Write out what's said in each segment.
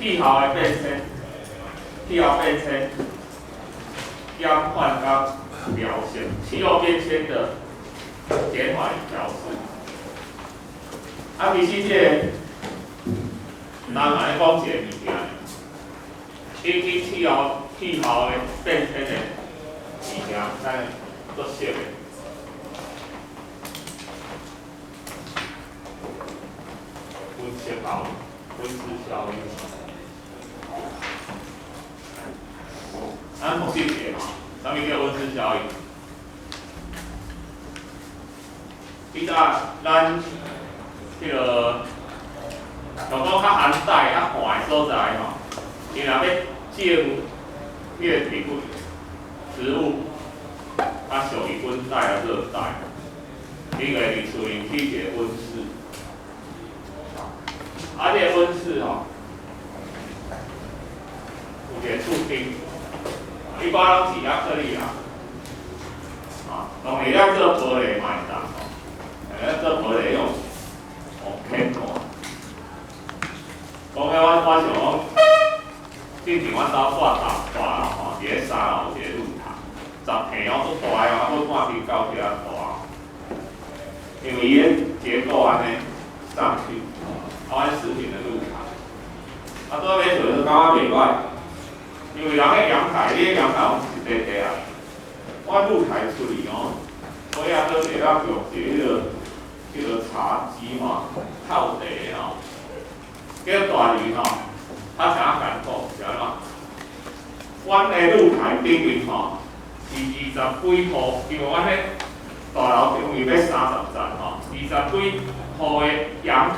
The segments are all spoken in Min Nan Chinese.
氣候的變遷，氣候變遷減緩佮調適，氣候變遷的減緩與調適。啊，其實這個，咱安呢講一個物件，引起氣候的變遷的物件，咱足熟的。溫室效溫室效應。咱複習一下吼，啥物叫溫室效應？以早咱彼個，若講較寒帶、較寒的所在吼，伊若欲種彼個植物，植物較屬於溫帶啊熱帶，伊會佇厝裡起一個溫室。啊，這個溫室吼，有一個厝頂，一般攏是亞克力啊，啊，當然咱做玻璃嘛會當吼，咱做玻璃用哦天看。講起我想講，之前阮兜住大大樓吼，佇咧三樓有一個露台，10平哦，足大个，啊，閣半天到遐大，因為伊个結構按呢上去，啊，阮食品的露台，啊，拄仔買厝就感覺袂歹，因為人彼陽台，你彼陽台攏是一塊塊啊，我露台出去哦，尾仔閣會當用一個彼個茶几吼，泡茶吼，叫大魚吼，較誠艱苦，是按怎？阮的露台頂面吼是二十幾戶，因為阮彼大樓頂面欲30層吼，二十幾戶的陽台。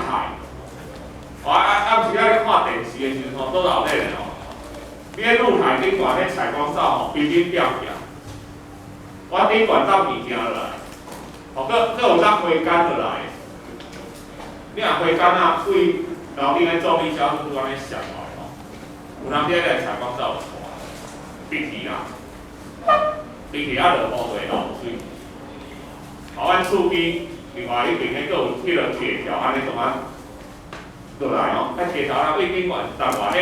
我啊暗時仔咧看電視的時陣吼，倒樓底咧吼，你彼露台頂懸彼採光罩吼，平均掉起來，我頂懸搭物件落來，吼，閣有搭火間落來。你若火間啊，對樓頂的重力加速度按呢摔落來吼，有當時彼個採光罩就破，閉氣啦，閉氣啊落雨就會漏水。啊，阮厝邊另外一邊彼閣有彼個鐵條按呢創啊落來吼，彼鐵條啊對頂懸搭落來，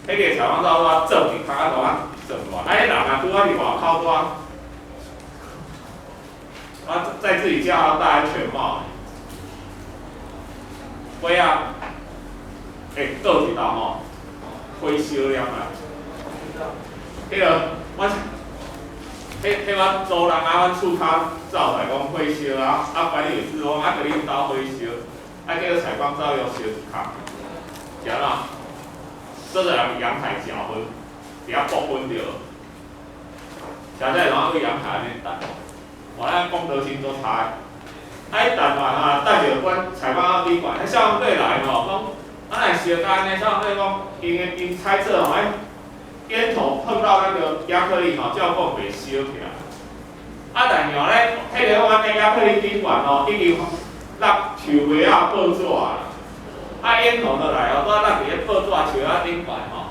彼個採光罩拄仔撞去，跤仔拄仔撞落來，啊，彼人啊拄仔佇外口拄仔，啊，在自己家要戴安全帽。尾仔會倒一道吼，火燒了來。彼個我，彼阮主人啊，阮厝跤走來講火燒啊，啊，管理員講啊，佇恁兜火燒，啊，結果採光罩又燒一空，是按怎？做濟人佇陽台食薰，佇遐爆薰著，誠濟人對陽台按呢等，哇，咱公德心足差的。啊，伊等完啊，等著阮採光罩頂懸，彼消防隊來吼，講啊，若燒甲按呢，消防隊講，𪜶猜測吼，煙頭碰到那個亞克力吼，照講袂燒起來。啊，但是吼咧，彼個按呢亞克力頂懸吼，已經落樹皮仔報紙啦。啊，煙頭落來吼，拄仔落佇咧報紙樹仔頂懸吼，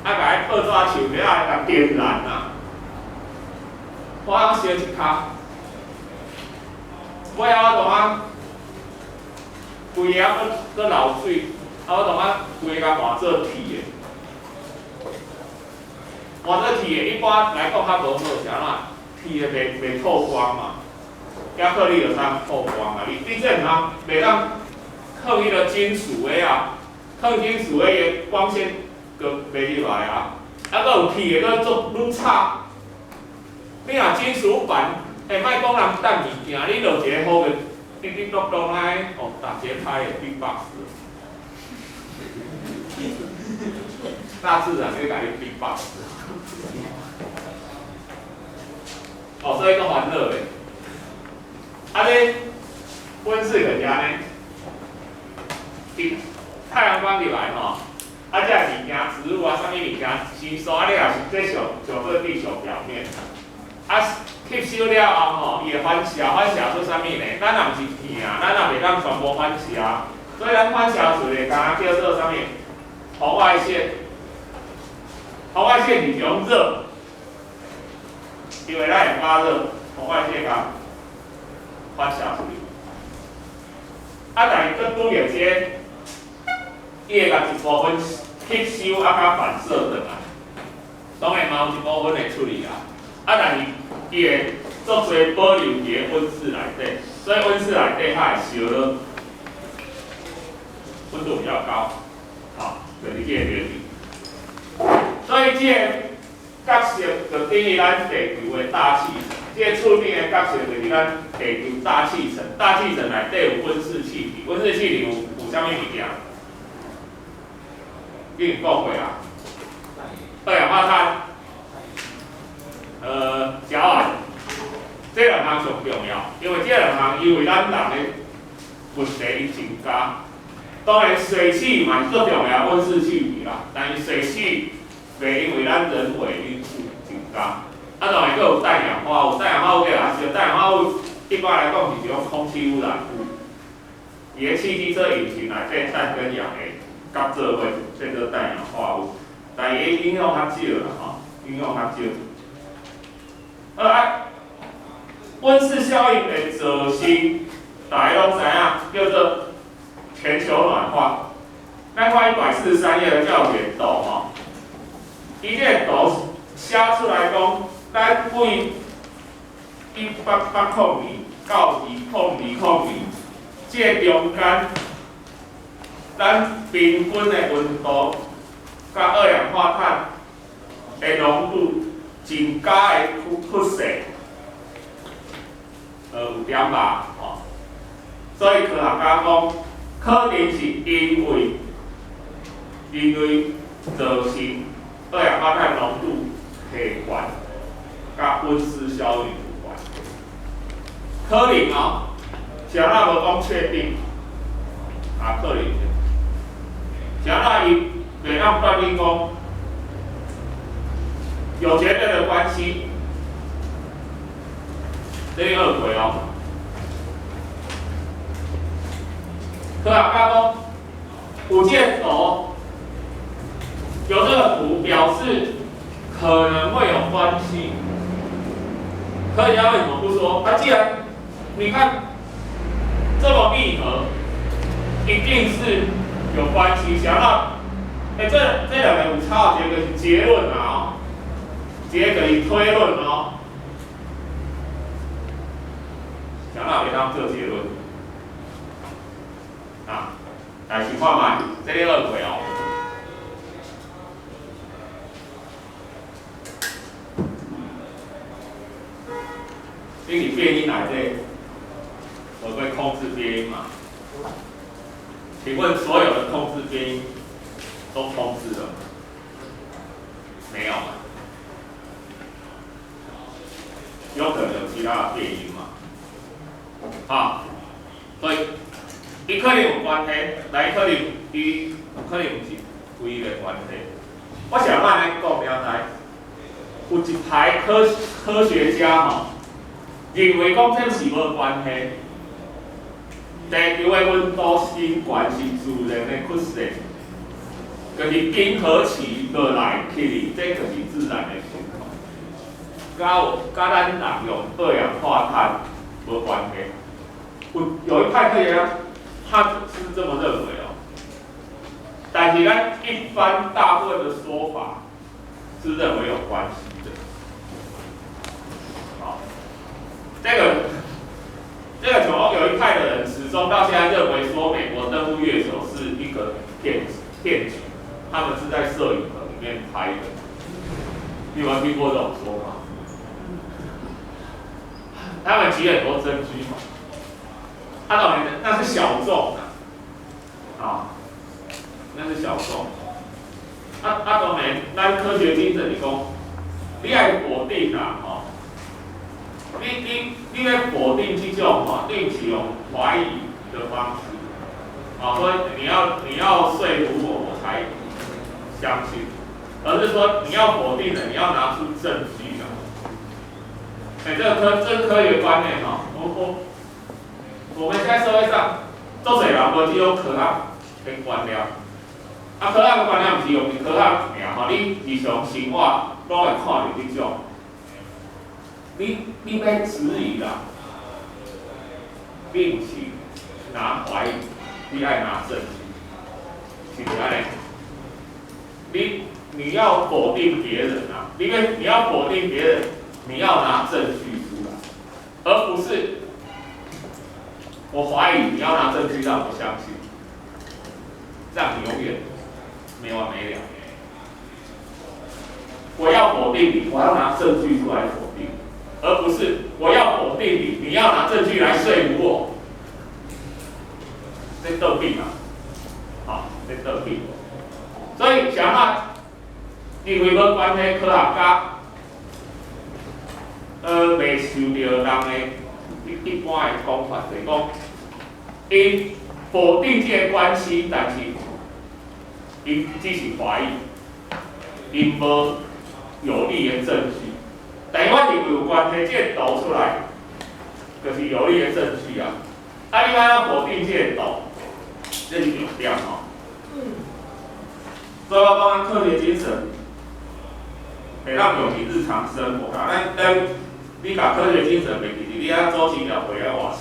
啊，共彼報紙樹皮仔共點燃啊，火通燒一跤。尾仔我當啊，規個啊閣閣漏水，啊我當啊規个共換做鐵的，換做鐵的，一般來講較無好，是按怎？鐵的袂透光嘛，亞克力就通透光啊。你這毋通袂當囥彼個金屬的啊，囥金屬的伊光線閣袂入來啊。啊，閣有鐵的閣足愈吵。你若金屬板，欸，莫講人等物件，你落一個雨就滴滴落落來，哦，打一個歹的 beatbox。大自然會共你 beatbox。哦，所以閣煩惱的。啊，這溫室就是按呢，佇太陽光入來吼，啊，這物件、植物啊，啥物物件，先煞啊，你也是繼續上過地球表面。啊，吸收了後吼，伊會反射，反射出啥物呢？咱也毋是耳啊，咱也袂當全部反射，所以咱反射出來，敢若叫做啥物？紅外線。紅外線是一種熱，因為咱會發熱，紅外線共反射出去。啊，但是閣拄著這個，伊會共一部分吸吸收啊，佮反射轉來，當然嘛有一部分會出去啦。啊，但是伊會足濟保留佇咧溫室內底，所以溫室內底較會燒熱，溫度比較高，好，就是這個原理。所以這個角色就等於咱地球的大氣層，這個厝頂的角色就是咱地球大氣層，大氣層內底有溫室氣體，溫室氣體有啥物物件？已經講過啊，二氧化碳、甲烷，這兩項上重要，因為這兩項因為咱人的問題伊增加。當然水汽嘛是最重要溫室氣體啦，但是水汽袂因為咱人為因素增加。啊，當然閣有氮氧化物，氮氧化物叫啥？氮氧化物一般來講是一種空氣污染物，伊个汽機車引擎內底氮跟氧會夾做伙，變做氮氧化物，但伊影響較少啦，吼，影響較少。好啊，溫室效應會造成，大家攏知影，叫做全球暖化。咱看143頁的教學圖吼，伊這個圖寫出來講，咱對1880年到2020年，這個中間，咱平均的溫度佮二氧化碳的濃度增加的趨勢，有點吧，吼。所以科學家講，可能是因為人類造成二氧化碳濃度下懸，佮溫室效應有關。可能哦，啥人無講確定，啊，可能。啥人伊袂當斷定講有絕對的關係，這你學過哦。科學家講，有這個圖，有這個圖表示可能會有關係。科學家為什麼不說？啊，既然你看這麼密合，一定是有關係。想到，欸，這兩個有差，一個是結論啊，一個是推論哦。想到袂當做結論。啊，來試看覓，這你學過哦。你佇變音內底，學過控制變音嘛？請問所有的控制變音都控制了嗎？沒有嘛？有可能有其他的變音嘛？好，所以伊可能有關係，但伊可能伊可能毋是唯一的關係。我想按呢講了來，有一派科學家吼，認為講這是無關係，地球的溫度升懸是自然的趨勢，就是冰河期落來去哩，這就是自然的情況，佮咱人用二氧化碳無關係。有一派科學家，他是這麼認為哦，但是咱一般大部分的說法是認為有關係的。好，這個從有一派的人始終到現在認為說美國登陸月球是一個騙局，他們是在攝影棚裡面拍的。你有沒有聽過這種說法？他們舉很多證據嘛。他當然那是小眾啊，那是小眾。當然，咱科學精神是講，你愛否定啊，吼，你欲否定這種吼，你是用懷疑的方式，啊，所以你要說服我，我才相信，而是說你要否定的，你要拿出證據啊。欸，這個科學觀念吼，我們現在社會上，足濟人無這種科學的觀念，啊，科學的觀念毋是用科學爾吼，你日常生活攏會看著這種，你欲質疑啦，你毋是拿懷疑，你愛拿證據，是毋是按呢？你要否定別人啊，因為你要否定別人，你要拿證據出來，而不是我懷疑，你要拿證據讓我相信，這樣你永遠沒完沒了。我要否定你，我要拿證據出來否定，而不是我要否定你，你要拿證據來說服我。這逗比啊，好，這逗比。所以想啊，認為無關係科學家，袂受著人的一般的講法，就是講，𪜶否定這個關係，但是𪜶只是懷疑，𪜶無有力的證據。但是我認為有關係，這個圖出來，就是有力的證據啊。啊，你按怎否定這個圖？這是重點吼。所以我講咱科學精神，會當用佇日常生活啊。咱你共科學精神袂記佇，你啊組織協會啊偌熟，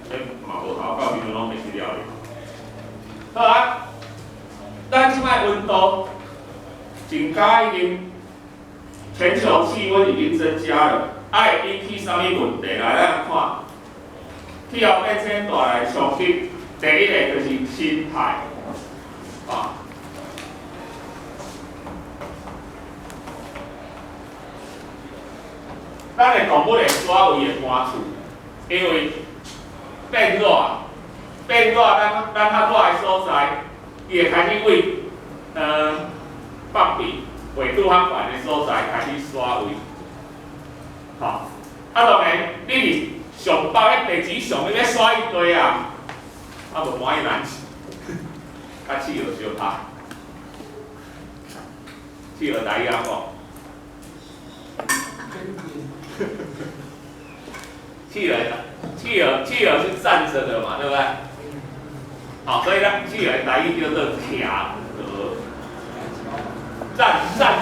這嘛無效，到時陣攏袂失了咧。好啊，咱這擺溫度增加已經，全球氣溫已經增加了，啊會引起啥物問題？來，咱看，氣候變遷帶來衝擊，第一个就是生態，啊。咱的動物會徙位會搬厝，因為變熱，變熱，咱較熱的所在，伊會開始為北邊緯度較懸的所在開始徙位。吼，啊當然，你佇上北的地址上，你欲徙伊地啊，啊無搬去南極，佮企鵝相拍，企鵝台語按怎講？企鵝，企鵝，企鵝是站着的嘛，對不對？好，所以呢，企鵝台語叫做徛鵝，站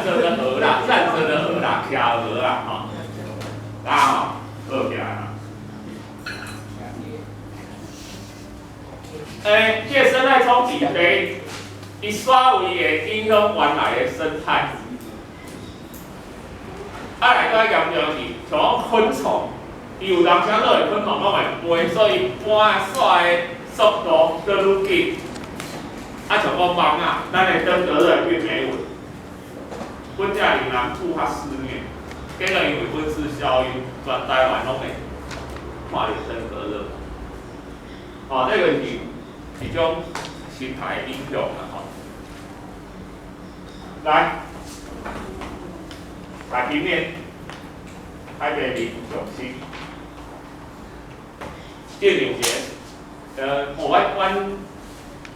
着的鵝啦，站着的鵝啦，徛鵝啦，吼，啊吼，好起來啦。欸，這個生態衝擊，第一，伊徙位會影響原來的生態。啊，來閣較嚴重是，像講昆蟲，伊有當時落的昆蟲攏會飛，所以搬徙的速度閣愈緊。啊，像講蠓仔，咱的登革熱病媒蚊，蚊只伫南部較肆虐，結果因為溫室效應，全台灣攏會看著登革熱。哦，這個是一種生態影響啦，吼。來。海平面，海平面上升。這兩個，我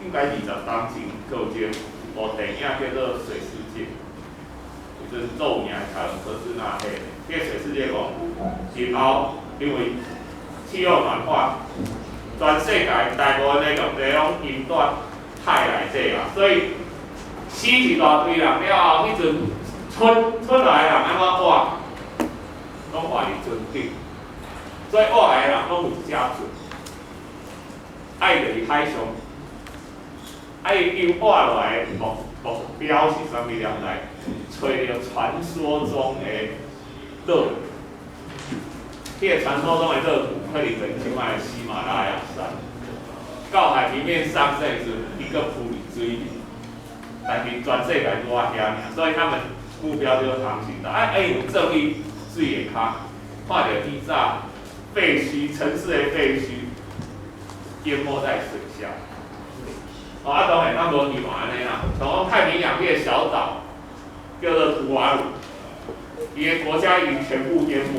應該20冬前購一部電影叫做《水世界》，就是著名的凱文·柯斯納拍的。這個《水世界》講，日後因為氣候暖化，全世界大部分的陸地攏淹在海內底啊，所以死一大堆人了後，彼陣出來的人按怎活？攏活佇船頂，所以活來的人攏有一隻船，愛就是海上，愛伊活落來的目標是啥物？來揣著傳說中的樂土，彼個傳說中的樂土可能就是這擺的喜馬拉雅山，到海平面上升的時陣，伊閣浮佇水裡，但是全世界拄仔遐爾，所以他們目標就是航行的，啊，因為做去水下跤，看著以早廢墟、城市的廢墟淹沒在水下。哦，啊，當然咱無希望按呢啦。像講太平洋彼個小島叫做圖瓦魯，伊的國家已經全部淹沒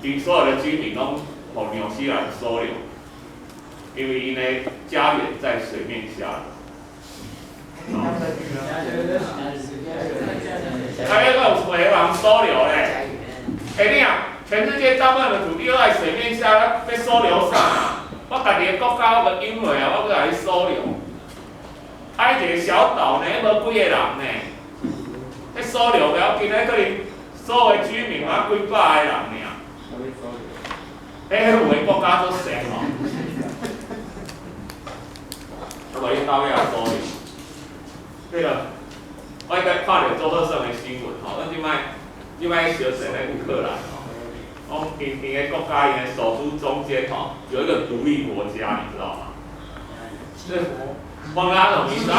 ，𪜶所有的居民攏予紐西蘭收留，因為𪜶的家園在水面下。啊，彼個有找人收留咧？欸，你啊，全世界大部分的土地都在水面下，欲收留啥？我家己的國家我閣淹落啊，我閣共你收留。啊，一個小島呢，無幾個人呢，彼收留袂要緊，彼可能所有的居民啊幾百個人爾。彼有的國家足善吼，啊無𪜶兜遐收留。彼个，我應該看著做好耍的新聞吼，咱這擺小踅咧烏克蘭吼，講𪜶𪜶的國家𪜶的首都中間吼有一個獨立國家，你知道嗎？是，忘了他什麼名字啊？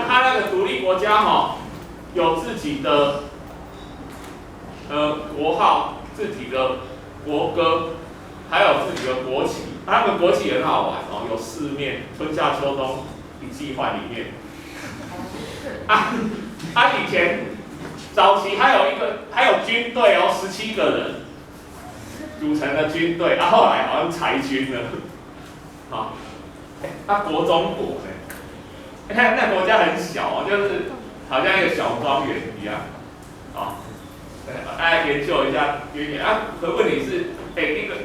他那個獨立國家吼，有自己的國號、自己的國歌，還有自己的國旗。他們國旗很好玩哦，有四面，春夏秋冬一季換一面。啊啊！以前早期還有一個，還有軍隊哦，17個人組成的軍隊，啊，後來好像裁軍了。好，啊，國中國呢？你看那國家很小哦，就是好像一個小莊園一樣。好，大家研究一下淵源啊。可問題是，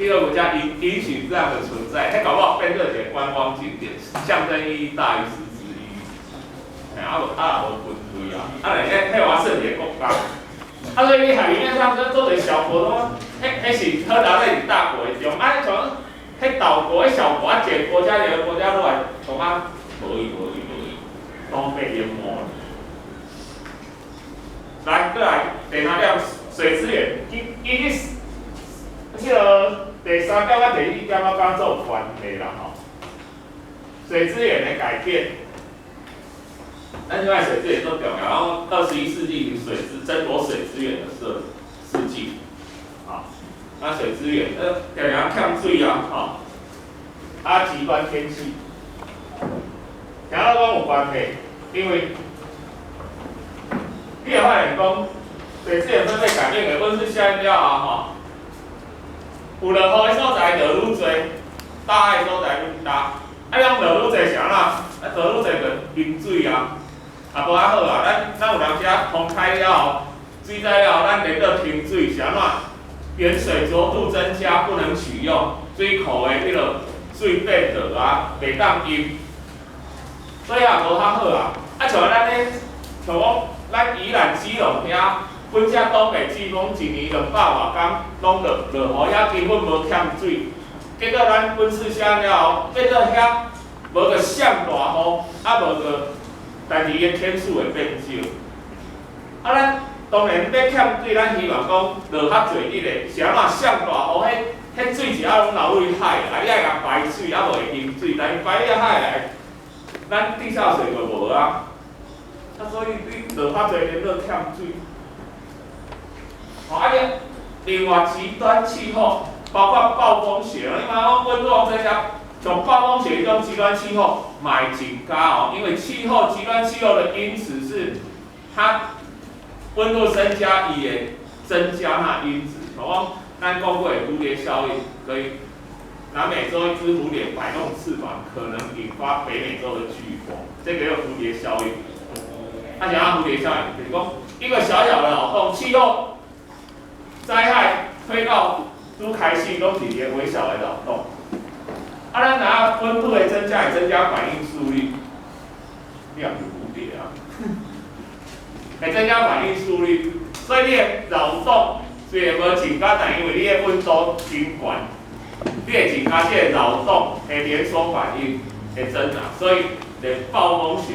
一個國家允許這樣的存在，它搞不好變成一個觀光景點，象徵意義大於實質意義。哎，啊無啊無軍隊啊，啊來彼彼偌算一個國家。啊，所以你海平面上升做一個小國的話，彼是好達在大國的中，啊，像彼島國、彼小國，啊，一個國家一個國家落來，講啊，無伊無伊無伊，攏被淹沒了。來，過來，第三點，水資源，其實，彼個第三點佮第四點我感覺有關係啦吼。水資源的改變，咱這擺水資源足重要，然後21世紀水資爭奪水資源的世紀，啊，那水資源，常常欠水啊，吼，啊，極端天氣，聽我講有關係，因為你會發現講，水資源分配改變的溫室效應了後，吼，有落雨的所在落愈濟，乾的所在愈乾。啊，你講落愈濟是按怎？啊，落愈濟就淹水啊。啊，無較好啊，咱有當時啊，風開了後，水災了後，咱連續停水是按怎？原水濁度增加，不能取用，水庫的彼個水變濁啊，袂當飲。所以也無較好啊。啊，像咱咧，像講咱宜蘭基隆遐，本只東北季風一年200外工攏落落雨，遐根本無欠水。結果咱溫室效應了後，變做遐無個上大雨，啊無個，但是伊的天數會變少。啊，咱當然欲欠水，咱希望講落較濟日的，是按怎上大雨，彼水是愛攏流入海，啊，你愛共排水，啊無會淹水，但是排入海來，咱地下水就無啊。啊，所以你落較濟連落欠水。吼，啊你另外極端氣候，包括暴風雪，你嘛講溫度增加，像暴風雪這種極端氣候，嘛會增加哦，因為氣候極端氣候的因子是它溫度增加，伊會增加那因子。像講咱講過的蝴蝶效應，可以南美洲一隻蝴蝶擺動翅膀，可能引發北美洲的颶風，這個叫蝴蝶效應。啊，啥蝴蝶效應，就是講一個小小的擾動，氣候災害推到拄開始攏是一個微小的擾動。啊，咱若溫度的增加，會增加反應速率，你也是蝴蝶啊，會增加反應速率，所以你的擾動雖然無增加，但因為你的溫度真懸，你會增加這個擾動的連鎖反應會增長，所以連暴風雪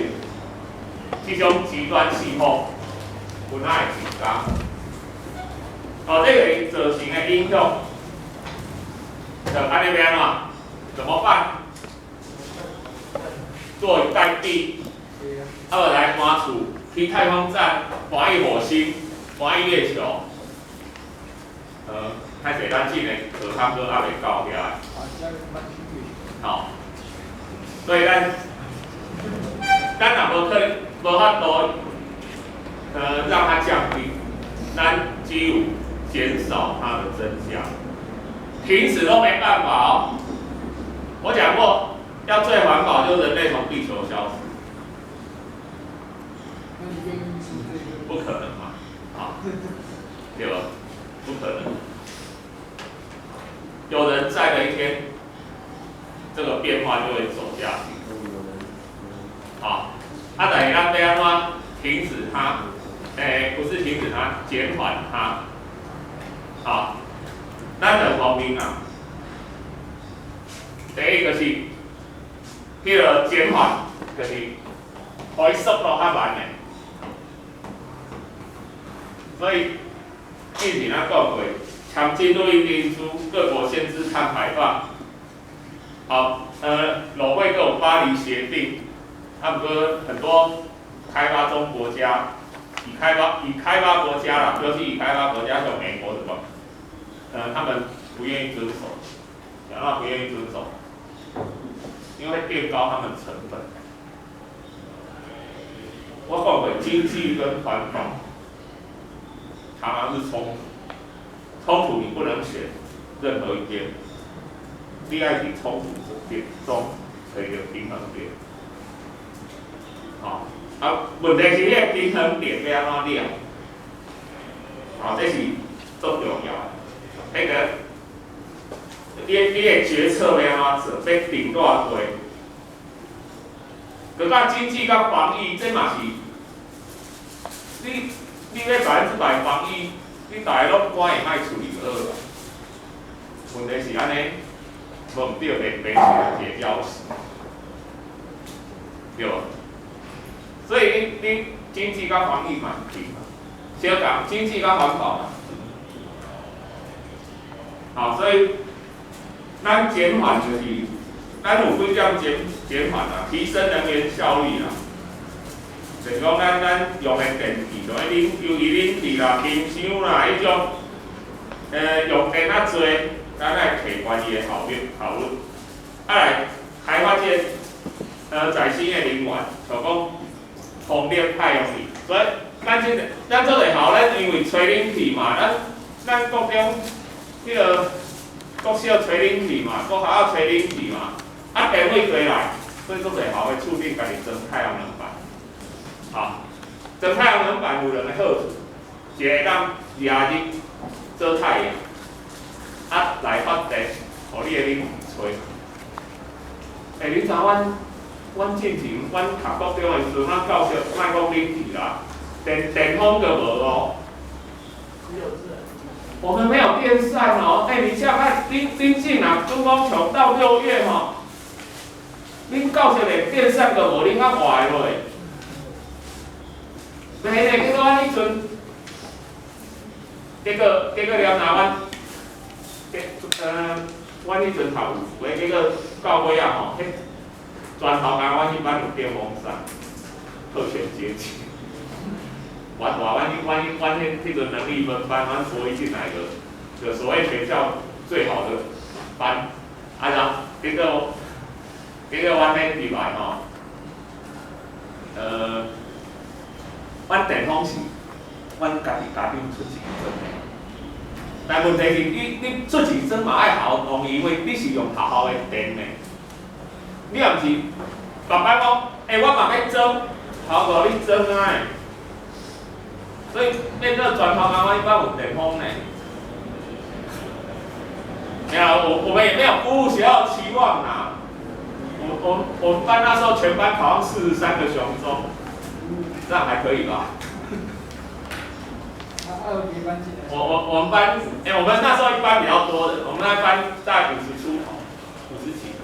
這種極端氣候，有哪會增加？哦，這個造成的影響，就按呢欲按怎？怎麼辦？坐以待斃，啊無來搬厝，去太空站，搬去火星，搬去月球。歹勢咱進的學堂閣猶未到遐。好，所以咱若無可能無法度，讓它降低，咱只有減少它的增加，停止都沒辦法哦。我講過，要最環保，就是人類從地球消失。不可能嘛？好，對吧？不可能。有人在的一天，這個變化就會走下去。好，啊，但是咱欲按怎停止它？欸，不是停止它，減緩它。好，咱兩方面啊。第一個是，彼個減緩，就是予伊速度較慢的。所以之前咱講過，簽京都議定書，各國限制碳排放。好，挪威閣有巴黎協定，啊，毋過很多開發中國家，已開發國家啦，尤其已開發國家像美國什麼，他們不願意遵守，講到不願意遵守，因為會墊高他們成本。我講過，經濟跟環保常常是衝突，衝突你不能選任何一邊，你愛佇衝突這邊中找一個平衡點。好，啊，問題是彼個平衡點欲按怎掠？好，這是足重要的。彼個，你的決策欲按怎做？欲定偌濟？閣佮經濟佮防疫，這嘛是，你欲100%防疫，你逐个攏關會莫出去就好啦。問題是按呢，無毋對，袂袂是一個標識，對無？所以你經濟佮防疫嘛是平衡，相仝經濟佮環保嘛。好，所以咱減緩就是，咱有幾點減緩啊，提升能源效率啦。就是講咱用的電器，像彼冷，尤其冷氣啦、冰箱啦，彼種，用電較濟，咱愛提懸伊的效率效率。啊來開發這個再生的能源，像講風力、太陽能。所以咱這個咱做會好，咱因為吹冷氣嘛，咱國中彼個國小吹冷氣嘛，國校吹冷氣嘛，啊電費低來，所以足濟校的厝頂家己裝太陽能板。好，裝太陽能板有兩個好處，一個會當掠日做太陽，啊來發電，予你的冷氣吹。欸，你知阮進前，阮讀國中的時陣，咱教室莫講冷氣啦，電風都無哦。我們沒有電扇哦。欸，你想看，恁進啊，拄講從到6月吼，恁教室連電扇都無，恁敢活會落？袂呢，結果阮彼陣，結果了，若阮，阮彼陣讀有數，結果到尾仔吼，彼全校干阮彼班有電風扇，特權階級。我大，阮彼陣能力分班，阮國一進來的，就所謂學校最好的班，啊，然後結果阮彼入來吼，阮電風是阮家己家長出錢裝的，但問題是你出錢裝嘛愛校同意，因為你是用學校的電呢，你若毋是，爸爸講，欸，我嘛欲裝，好無你裝啊。所以變做全校媽媽一般有電風呢。沒有，我們也沒有辜負學校期望啦。我們班那時候全班考上43個雄中，這樣還可以吧？我們班，欸，我們那時候一班比較多的，我們那班大概50出頭，50幾個，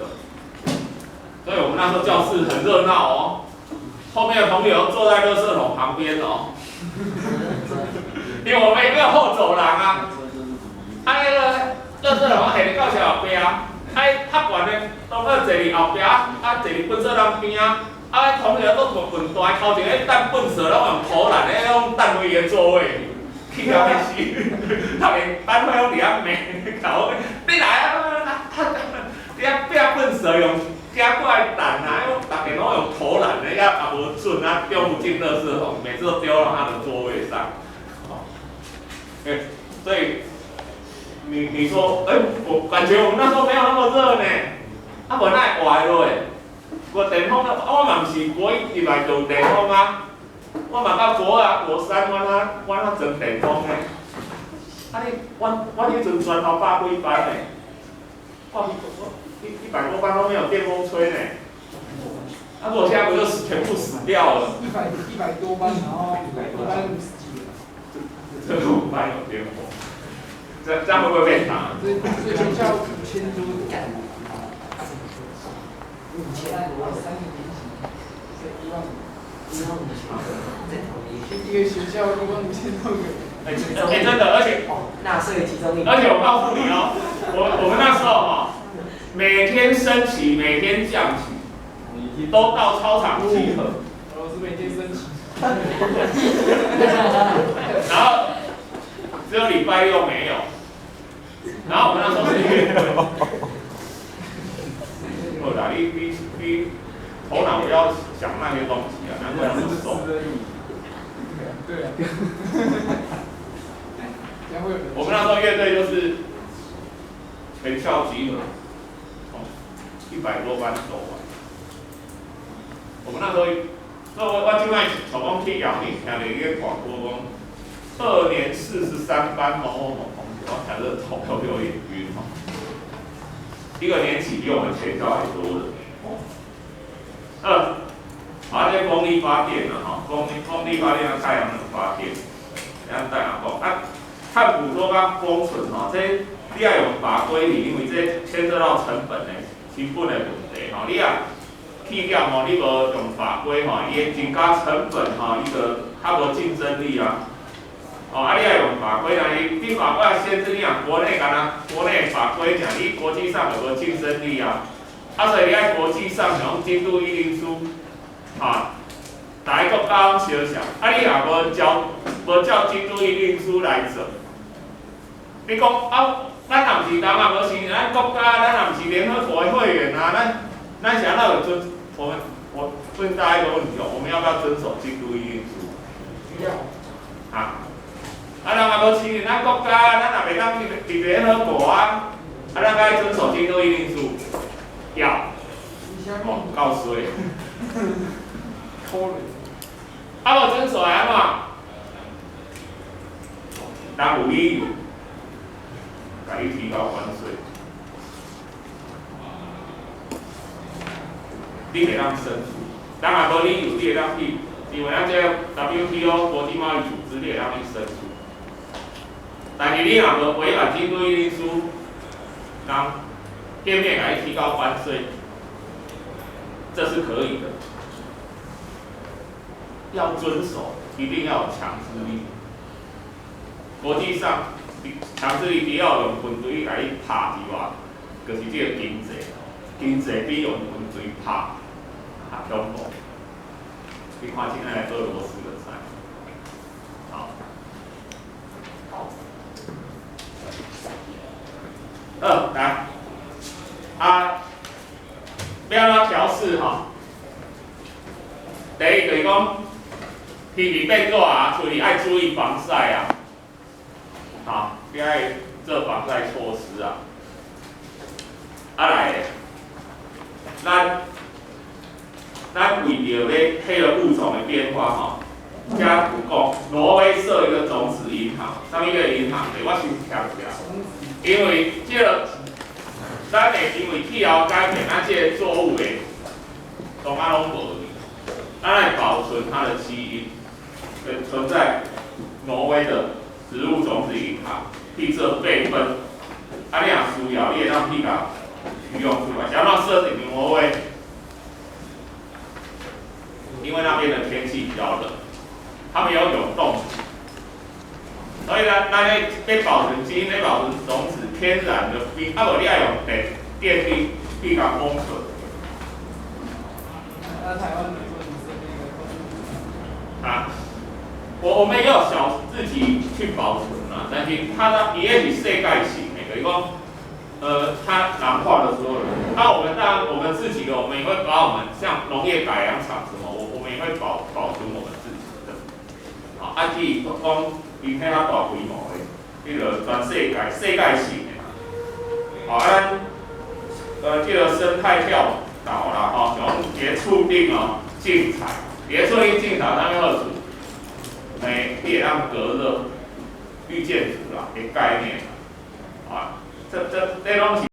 所以我們那時候教室很熱鬧哦。後面的同學都坐在垃圾桶旁邊哦。因為我們也沒有後走廊啊，啊彼个垃圾桶下佇教室後壁，啊，較懸的當做坐佇後壁，啊坐佇糞埽桶邊啊，啊同學都糞大頭前咧擲糞埽，攏用投籃咧，攏擲開伊的座位，氣到欲死，逐个班會攏佇遐罵，搞你來啊，佇遐壁糞埽用行過來擲啊，逐个攏用投籃的，也無準啊，丟不進垃圾桶，每次都丟到他的座位上。欸，所以你說，欸，我感覺我們那時候沒有那麼熱呢，啊無哪會活落？無電風啊，我嘛毋是國一入來就有電風啊，我嘛到國二、國三，阮才裝電風呢。啊你，阮彼陣全校百幾班呢，我100多班都沒有電風吹呢。啊，我現在不就全部死掉了？100多班，然後一班50幾個。這五班有電風，這樣會不會被打？這學校5000多個，5000多，三個年級，這1萬五。一個學校一萬5000多個。哎，哎，真的，而且納稅集中營。而且我告訴你哦，我們那時候哈，每天升旗，每天降旗，都到操場集合。老師每天升旗。然後只有禮拜六沒有。然後我們那時候是樂隊。好啦，你頭腦不要想那些東西啊，難怪那麼瘦。對啊。我們那時候樂隊就是全校集合，哦，100多班走完。我們那時候，所以我這擺像講去陽明聽著伊個廣播講，2年43班某某某同學，我聽這頭都有點暈哦。一個年級比我們全校還多的。二，啊，這風力發電啊，吼，風力發電啊，太陽能發電，咱等下講啊。碳捕捉佮封存吼，這你愛用法規去，因為這牽涉到成本的、成本的問題吼。你啊，企業吼，你無用法規吼，伊會增加成本吼，伊就較無競爭力啊。哦，啊，你愛用法規，但是你法規限制你啊，國內敢若國內法規爾，你國際上就無競爭力啊。啊，所以你愛國際上像京都議定書，哈，逐个國家攏相像，啊，你若無照京都議定書來做。你講啊，咱也毋是人也無是咱國家，咱也毋是聯合國的會員啊，咱是按怎有遵？我問大家一個問題哦，我們要不要遵守京都議定書？要。啊？啊，人也無承認咱國家，咱也袂當入聯合國啊，啊，咱該遵守京都議定書？要。哦，夠衰。可能。啊，無遵守會按怎？人有理由。共你提高關稅，你會當申訴，人若無理由，你會當去，因為咱這個 WTO 國際貿易組織，你會當去申訴。但是你若無違反京都議定書，人片面共你提高關稅，這是可以的。要遵守，一定要有強制力。國際上。強制力除了用軍隊共你拍之外，就是這個經濟，經濟比用軍隊拍較恐怖。你看現在俄羅斯就知。好，好，好，來，啊，欲按怎調適吼？第一就是講，天氣變熱啊，出去愛注意防曬啊。好，你愛做防曬措施啊。啊來，咱為著欲配合物種的變化吼，遮有講挪威設一個種子銀行，啥物叫銀行？我先聽一下。因為這個，咱會因為氣候改變，咱這個作物的攏仔攏無去，咱來保存它的基因，存在挪威的植物種子銀行去做備份，啊，你若需要，你會當去共取用出來。啥物設定挪威？因為那邊的天氣比較冷，他們有永凍土，所以呢，咱咧欲保存基因，欲保存種子，天然的冰，啊無你愛用電力去共封存。那台灣你說你是那個？啊，我們也有小自己去保存啊，但是它的也是世界性的，就是講，它囊括了所有人。那我們當然我們自己的，我們也會把我們像農業改良場什麼，我們也會保存我們自己的。好，啊，至於講伊遐較大規模的，彼個全世界世界性的。好，啊，咱這個生態跳島啦，吼，像佇咧厝頂哦，種菜，佇咧厝頂種菜，啥物好處？欸，你會當隔熱、綠建築啦的概念，啊，這攏是。